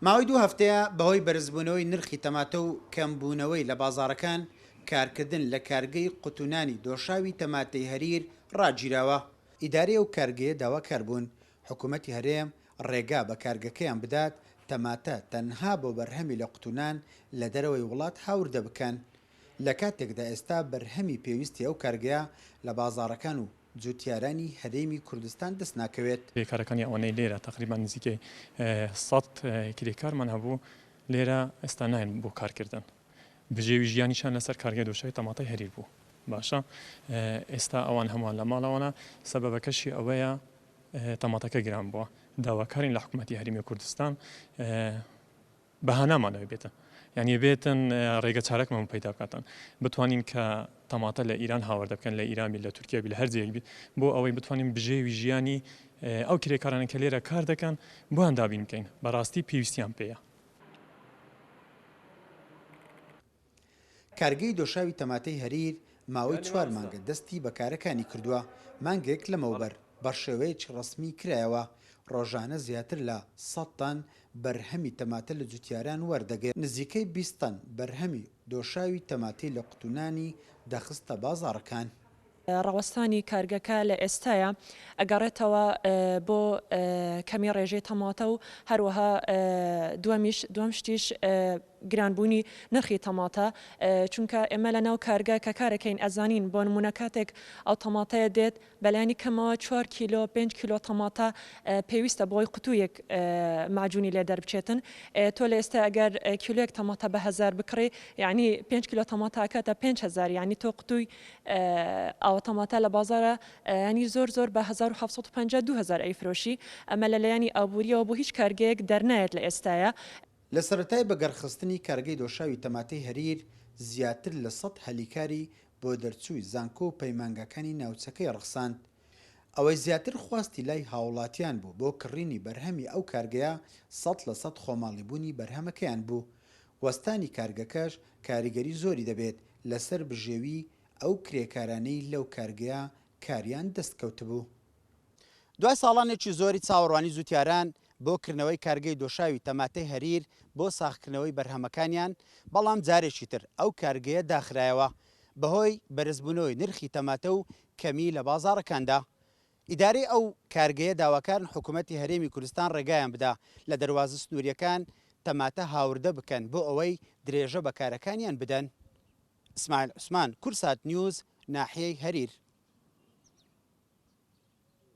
ماوەی دوو هەفتەیە بەهۆی بەرزبوونەوەی نرخی تەماتە و کەمبوونەوەی لە بازاڕەکان، کارکردن لە کارگەی قوتونانی دۆشاوی تەماتەی هەریر ڕاگیراوە. ئیدارەی ئەو کارگەیە داواکاربوون حکومەتی هەرێم ڕێگا بە کارگەکەیان بدات تەماتە تەنها بۆ بەرهەمی لە قوتونان لە دەرەوەی وڵات هاوردە بکەن، لە کاتێکدا ئێستا بەرهەمی پێویستی ئەو کارگەیە لە بازاڕەکان و جوتیارانی هەرێمی کوردستان دەست ناکەوێت. کرێکارەکانی ئەوانەی لێرە تەقریبەن نزیکەی سەد کرێکارمان هەبوو لێرە ئێستا نایەن بۆ کارکردن بژێوی ژیانیشیان لەسەر کارگەی دۆشاوی تەماتەی هەریر بوو باشە ئێستا ئەوان هەمووان لە ماڵەوەنە سەبەبەکەشی ئەوەیە تەماتەکە گران بووە داواکارین لە حکوومەتی هەرێمی کوردستان بەهانامانەوە بێتن یانی بێتن ڕێگە چارەکمان پەیدا بکاتن بتوانین کە تەماتە لە ئیران هاوردە بکەن لە ئیران بی لە تورکیا بی لە هەر جێیەک بیت بۆ ئەوەی بتوانین بژێوی ژیانی ئەو کرێکارانە کە لێرە کار دەکەن بۆیان دابین بکەین بەڕاستی پێویستیان پێیە. کارگەی دۆشاوی تەماتەی هەریر ماوەی چوار مانگە دەستی بە کارەکانی کردووە، مانگێک لەمەوبەر بەشێوەیەکی ڕەسمی کرایەوە، ڕۆژانە زیاتر لە سەد تەن بەرهەمی تەماتە لە جوتیاران وەردەگرت، نزیکەی 20 تەن بەرهەمی دۆشاوی تەماتەی لە قوتونانی دەخستە بازاڕەکان. ڕاوەستانی کارگەکە لە ئێستایا ئەگەڕێتەوە بۆ کەمی ڕێژەی تەماتە و هەروەها دووەمیش دووەم شتیش گرانبوونی نرخی تەماتە چونکە ئێمە لە ناو کارگە کە کارەکەین ئەزانین بۆ نمونە کاتێک ئەو تەماتەیە دێت بەلایەنی کەمەوە چوار کیلۆ پێنج کیلۆ تەماتە پێویستە بۆی قوتوویەک مەعجونی لێ دەربچێتن تۆ لە ئێستا ئەگەر کیلۆیەک تەماتە بە هەزار بکڕی یعنی پێنج کیلۆ تەماتە ئەکاتە 5000 یعنی تۆ قوتووی ئاوە تەماتە لە بازارە ینی زۆر زۆر بە 1750 2000 ئەیفرۆشی ئەمە لە لایەنی ئابووریەوە بۆ هیچ کارگەیەک دەرنایەت لە ئێستاە. لە سەرەتای بەگەڕخستنی کارگەی دۆشاوی تەماتەی هەریر زیاتر لە سەد هەلیکاری بۆ دەرچووی زانکۆ و پەیمانگاکانی ناوچەکەی ڕەخساند. ئەوەی زیاتر خواستی لای هاوڵاتیان بوو بۆ کڕینی بەرهەمی ئەو کارگەیە 100% خۆماڵیبوونی بەرهەمەکەیان بوو. وەستانی کارگەکەش کاریگەری زۆری دەبێت لەسەر بژێوی ئەو کرێکارانەی لەو کارگەیە کاریان دەستکەوتبوو. دوای ساڵانێکی زۆری چاوەڕوانی جوتیاران بۆ کردنەوەی کارگەی دۆشاوی تەماتەی هەریر بۆ ساغکردنەوەی بەرهەمەکانیان، بەڵام جارێکی تر ئەو کارگەیە داخرایەوە بەهۆی بەرزبوونەوەی نرخی تەماتە و کەمی لە بازاڕەکاندا. ئیدارەی ئەو کارگەیە داواکارن حکومەتی هەرێمی کوردستان ڕێگایان بدا لە دەروازە سنوورییەکان تەماتە هاوردە بکەن بۆ ئەوەی درێژە بە کارەکانیان بدەن. ئیسماعیل عوسمان، کوردسات نیوز، ناحیەی هەریر.